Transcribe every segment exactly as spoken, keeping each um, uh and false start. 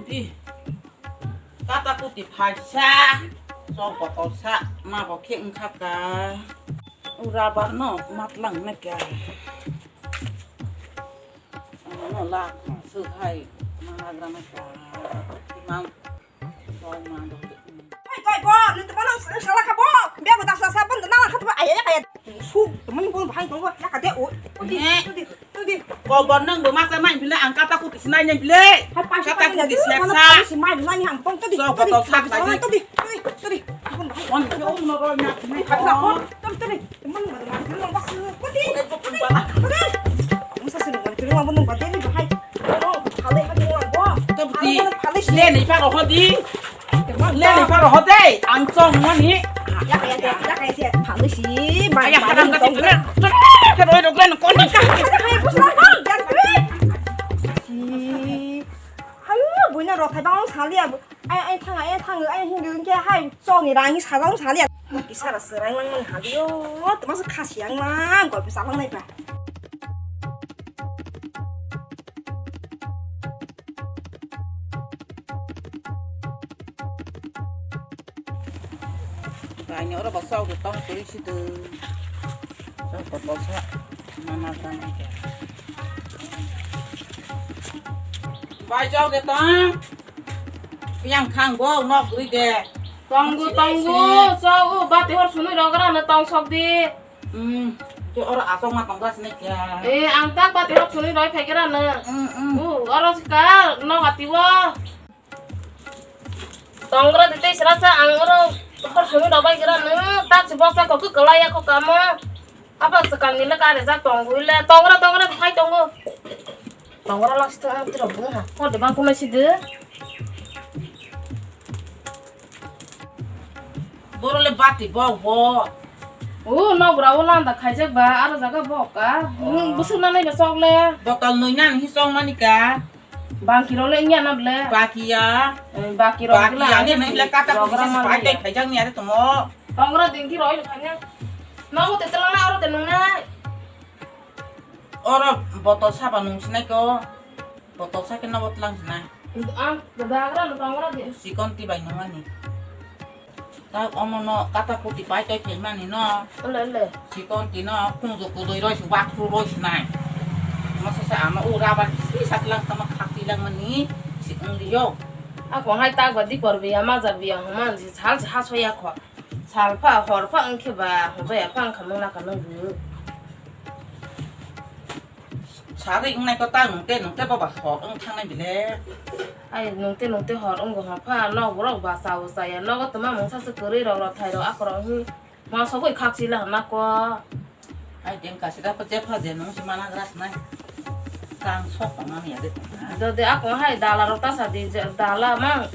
Ih, kata kuti phaisa, sok botol sa, ma bo khe wngkha ka. Ura ba no matlang na kya. Ano la, so hai, ma la gra na kya. Mang, so mang. Koi, koi, bo, nung tongmano sala kha bo. Bia bo dasla sa bon na kha to, aya, aya. Su, tongmani bon bahai tong bo, ya kha de o. Odi, odi, odi. Kobor nung bo masa mai bile ang kata kuti sinai nai bile. Kata kuti siak sa. Si mai nani ang tong todi. So botol sak lagi. Todi, todi, todi. On ke o no ro na. Kata ko, todi, todi. Lenei pa roho di. Lenei pa roho de. Ang chong mani. Ayah, haram kati kena. Keroi rok len kon. Hayo, buina rok hai bang sali abu. Ai, ai, thang, ai, thang, ai, hindu ke hai, chokni rang hi sajang sali. Kisa ra serai mang mang hadi yo, tma se khasi ang mang, goi pisa mang nai pa. Bai ni oro baksa o tong twi si tu. Sa ko to sa. Mana tang. Bai jok de tang. Yang khang bo nok guri de. Tonggu, tonggu, so u bati hor sunu rogra na tong sok di. Hmm, ke oro asok ma tongga sini kya? Eh, ang tak bati hor sunu roi phai kera na. Hmm, hmm. U, oro sika nok ati wo. Tongra di tei srasa ang oro hor sunu roi bai kera na. Tak si bok tak ko ku kelai ya ko kamo. Apa sekang ni le kare jak tonggu le. Tongra, tongra di phai tonggu. Tongra lak sithok ang tiro bung ha. Hor de bang kunai sidi. Boro le bati bo bo. O nok bra o landa khaijak ba aro jaga bo ka. Bung busuk na nai ba sok le. Botol noi nan hi song mani ka. Bangki ro le nya na ble. Bakiya. Baki ro le. Bakiya ni nai le kata ko bises pai tai khaijak ni are tomo. Tongra dingki roi le khanya. Nogo te tela na aro te nung nai. Oro botol saba nung sinai ko. Botol sa khe nogo tlang sinai. Ang dagra no tongra de. Sikon ti bai nung ani. Ta omo no kata kuti pai toi thai mani no. Ole, ole. Sikon ti no khungju kudui roi si wak su roi sinai. Masa sa ama u rabar si satlang tama khakti lang mani si ung liyo. Ako hai tak ba dipor biya maja biya human si sal si hasoya kho. Salpha horpha wngkhe ba hwnjaya pha wngkha mungna ka nungbu. Sari wngnai ko ta nungte nungte boba hor wng thangnai bile. Ai nungte nungte hor wngbo hwnpha nok borok ba chao chaya nogo twma mungsa se kwrwi rok rok thai rok akorok wngwi ma sogwi khak chila hwnna ko. Ai deng kasida pa jepha je nung si mana gras nai. Kang sok tongmani ya de. Dode ako hai dala rok ta sa di je dala mang.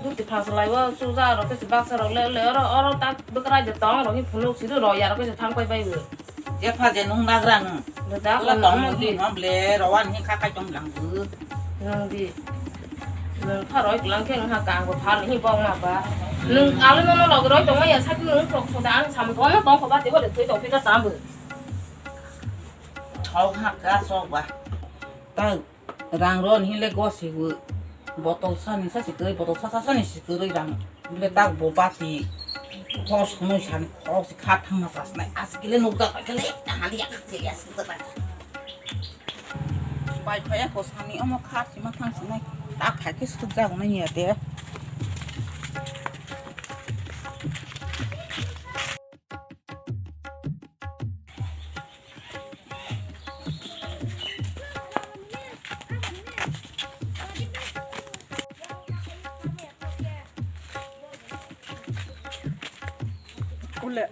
Duti phasalai o suja rok kesi baksa rok le le oro oro tak bwkrai de tong rok hi phunuk si do ro ya rok kesi thang pai bai bo. Jepha je nung nagra nung. Dode ako tong nung di no ble rowan hi kha kai tong lang bu. Nung di. Nung pharoi kulang khe wngha kang bo phar hi bong ma ba. Nung alo no no log roi tong ya sak nung sok soda ang sam ko no tong ko ba te bo de thoi tong phi ka tam bo. Thok ha ka sok ba. Ta rang ron hi le go si wu. Botol sa ni sa si koi botol sa sa sa ni si koi rang. Le tak bo ba ti. Hos mo sa ni khok si kha thang ma sa nai. As kile nuk da ka le ta ha li ya ka ya si ta. Bai phaya ko sani omo kha si ma thang si nai. Tak khai ke suk jak nai ya de. Ule,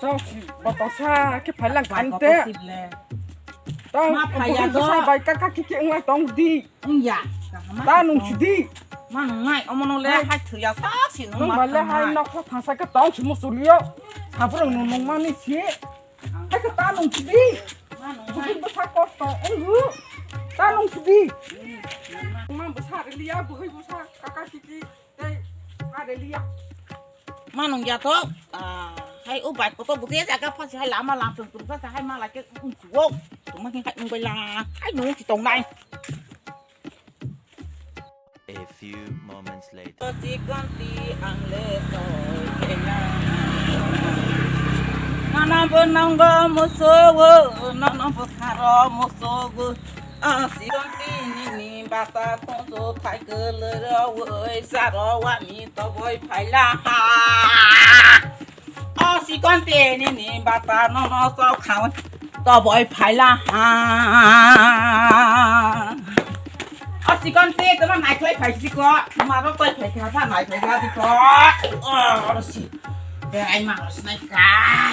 sok si botol sa ke phailang phante. Tong, ma phaya do. Sa bai kaka kiki ngai tong di. Wngya. Ta nung sidi. Ma nung nai omo no le hai thwiya sa si nung ma le hai nok sa thangsa ke tong si musulio. Sabrang nung nung mani si. Hai ke ta nung sidi. Ma nung nai. Bwsa kosto wngu. Ta nung sidi. Ma bwsa riliya bwhai bwsa kaka kiki tei ma riliya. Ma nung ya to. Hai o bai koto bwsa jaga phasi hai lama lam chung chung phasi hai ma la ke ung chuo. Tuma ke hai ung bai la. Hai nung si tong nai. A few moments later. Chikonti ang le soi kela. Nono bo nongo musugo, nono bo kharo musugo. Ah, chikonti nini bata khonjo thai kwlwi ro oi saro wani toboi phaila ha. O sikon te nini bata nono sok khawi toboi phaila ha. O sikon te toma naikhlai phai siko, maro koi phai kha tha naikhlai ga diko. O si, berai maro sinai ka.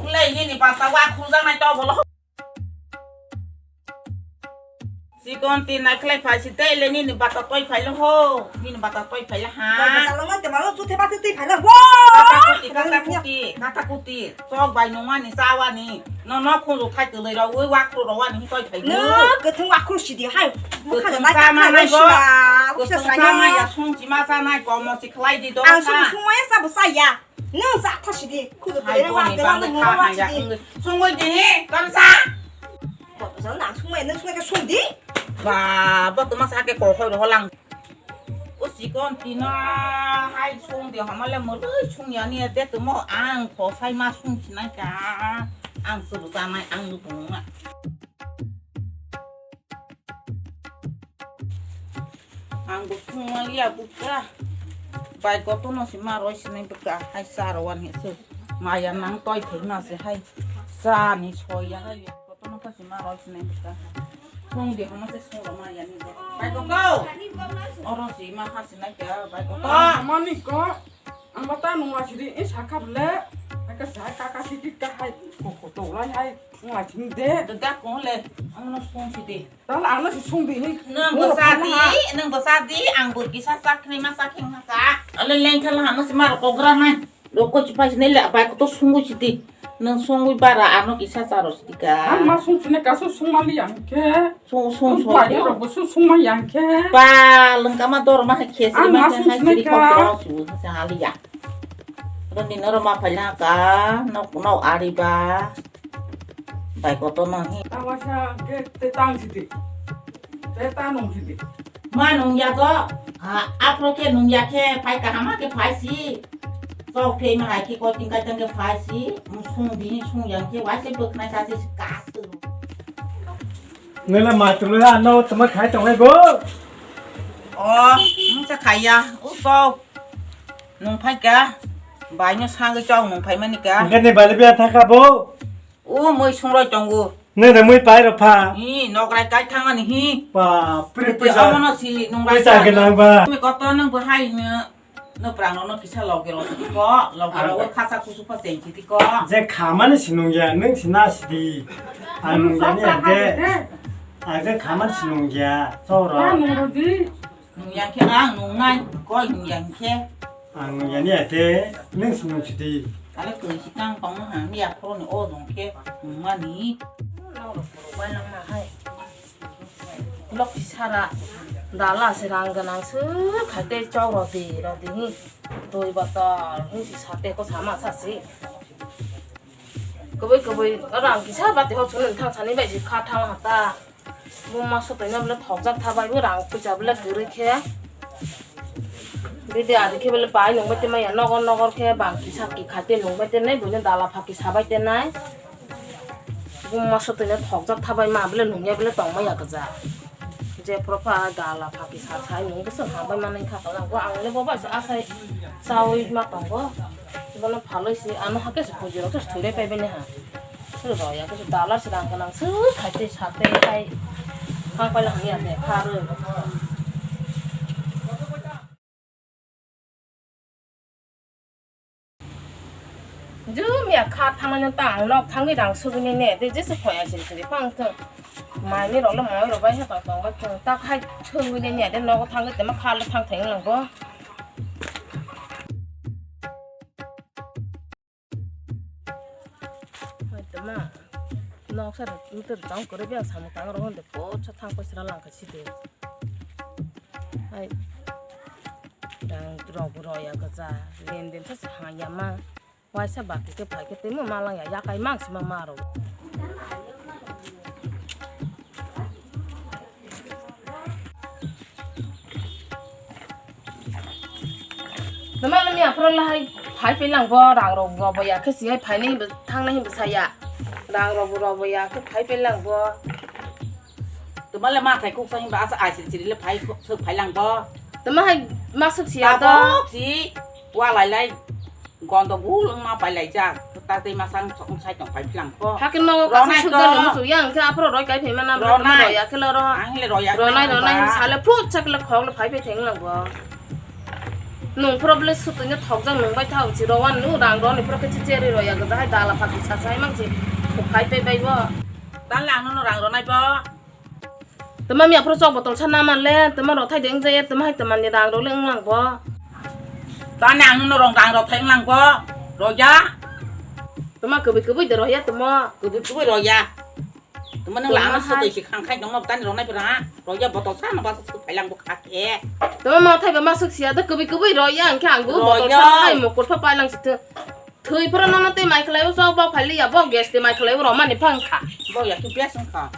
Ulai nini bata wa khulja nai to bolo. Sikon ti naikhlai phai si tei le nini bata toi phai lo ho. Nini bata toi phai la ha. Koi bwsalo no te malo chuthe ba twi phai la. Wo! Kata kuti, kata kuti, kata kuti. Chok bai nungmani chawani. No no khunju thai twlwi rogwi wakhru rogwani toi phai. No, kwthwng wakhru sidi hai. Bwkha kwthwng nai chama kha nai bo. Siba. Kwthwng chama ya sung chima cha nai komo si khlai di do. Ang sung sung ya sa bwsa ya. Nwng sa tha sidi, khudu hai tele boni wa tele bangwi nwng kha wa haya sidi. Wngwi sungwi di, kamsa. Bo bwsal nang sungmai, nwng sungmai khe sung di. Ba, bo tuma sa ke ko khoi ro lang. O sikon tina hai sung di hamale murui sung yani ate tumo ang ko sai ma sung sinai ka. Ang suru tanai ang lu pungma. Ang bo sung maliya bwkha. Bai kotono se ma roi sinai bwkha. Hai sa rwani se. Maya nang toi thai ma se hai. Sa ni soya hai. Kotono ka se ma roi sinai bwkha. Sung de hama se sung roma ya ni. Bai koto. Oro se ma ha sinai ka bai koto. Mani ko. Ang bata nung asidi, eh, sakha bole. Aka sa kaka sidi ka hai. Koko to lai hai. Nung asini de. Dada ko le. Ang no sung sidi. Tala ano si sung di ni. Nang basa di, nang basa di, ang bor kisa sak ni ma sak hing ka. Ale leng khala hama si mar ko gra nai. Roko si pai si nele apai ko to sungwi si di. Nang sungwi bara ano kisa saro si di ka. Ang ma sung sine ka su sung mali yang ke. Sung sung sung. Ang bai ro bo su sung ma yang ke. Ba leng kama dor ma hai khe si ma ma sung sine ka. Kho si sa ali ya. Ro ni noro ma phai na ka. Nok nok ari ba. Bai koto no hi. Tawasa ke te tang sidi. Te ta nung sidi. Ma nung ya to. Ha, apro ke nung ya ke phai kahama ke phai si. Sok phei ma hai ke ko ting kai tang ke phai si. Sung bini sung yang ke wai se bwknai sa se kas tu. Nela matru la no tama khai tong lai bo. O, mung sa khai ya. U ko. Nung phai ka. Bai no sa ke chong nung phai mani ka. Nge ne bale bia tha ka bo. O mui sungroi tongo. Nene mui pai rok pha. Hi, nokrai kai thangani hi. Ba, pri Kete puisa. Omono si nokrai Puisa ka. Gwnang ba. Tumi koto nang bo hai no. No prang no kisa loge ro sidi ko, loge ro khasa kusu pa seng sidi ko. Je khamani si nung ya, nung si na sidi. Ang nung ya ni ade. Ang je khamani si nung ya, so ro. Nung yang khe ang nung nai, koi nung yang khe. Ang nung yani ate, nung sung sidi. Are koi si kang tong ha, mi akhoro ni o dong khe, nung mani. Lok sara, dala se rang ganang se, khate chau rodi, rodi hi, doi bata, hi si sate ko sama sa si. Koboi koboi rang kisa bati ho chunun thang sani bai si kha thang hata. Buma sotoi no bole thokjak tha bai bo rang puja bole kwrwi khe. Bidi adi khe bole pai nung bai tei maya nogor nogor khe bang kisa ki khai tei nung bai tei nai buino dala phaki sa bai tei nai. Buma sotoi no thokjak tha bai ma bole nung ya bole tong maya kwja. Je phoro pha dala phaki sa sai nung bwswk ha bai manai kha kalang bo ang le bo bai se asai chaui ma tongo. Bono phalwi se ano hakhe se puji rok se thwi pai bai nai ha. Suru rok ya khe dalar se rang gwnang se khai tei sa tei khai. Khang paila hang ya de kha rw. Jum ya kha thangmani ta ang nok thangwi rang sugwini ne de jese khoya siri siri phang thung. Mai ni rok le moi rok bai ha tong tong bai thung ta khai thungwi ne ne de nogo thangwi tama kha le thang thang nang bo. Hai tama. Nok sa mutur tang kore bia samung tang rok honde pot sa thang pai sra lang kha side. Hai. Dang rok bo rok ya gaja. Len den sa sa hang ya ma. Waisa bati khe phai khe tei ma lang ya, yakai mang si ma ma rok. Tama le miya phro lahai phai pe lang bo, rang rok bo bo ya khe si hai phai nai bo thang nai bo saya. Rang rok bo ro bo ya khe phai pe lang bo. Tama le ma thai kuk sang ba asa ai siri siri le phai kuk suk phai lang bo. Tama hai ma suk siya do. Tabok si wa lai lai. Gondo gul wngma pailaijak, ta tei masang chokmung sai tong phai phlang kho. Hakhe no Ronai kaisa sudar to. Nung sugya, hwnkhe aphro roi kai phaima na, Ronai. Roya khe loro. Ang le roya Ronai, khe ronai, ba. Sale phut sak le khok le phai phai theng lang bo. Nung problem sutui no thok jang nung bai thao si rowan nu rang roni phro khe si cheri roya gada hai dala phak sa sai mang si phai phai bai bo. Tan le ang no rang ronai bo. Tama miya phro chok botol sa naman le, tama rok thai de wng jaya, tama hai tama ni rang rok le wng lang bo. Tani ang no rong rang rok thai wng lang bo, roya. Tama kwbwi kwbwi de roya tama. Kwbwi kwbwi roya. Tama nang Tama lang hai. Sotoi si khang khai dong tani rong nai phra, roya botol sa no ba sa phai lang bo kha khe. Tama ma thai ba ma suk sia da kwbwi kwbwi roya ang khe ang bo botol Roya. Sa hai mo kor pha pai lang si thung. Thwi phro no no te mai khlai o chok bok phai li ya bo gas te mai khlai o rok mani phang kha. Bo ya ki bias wng kha.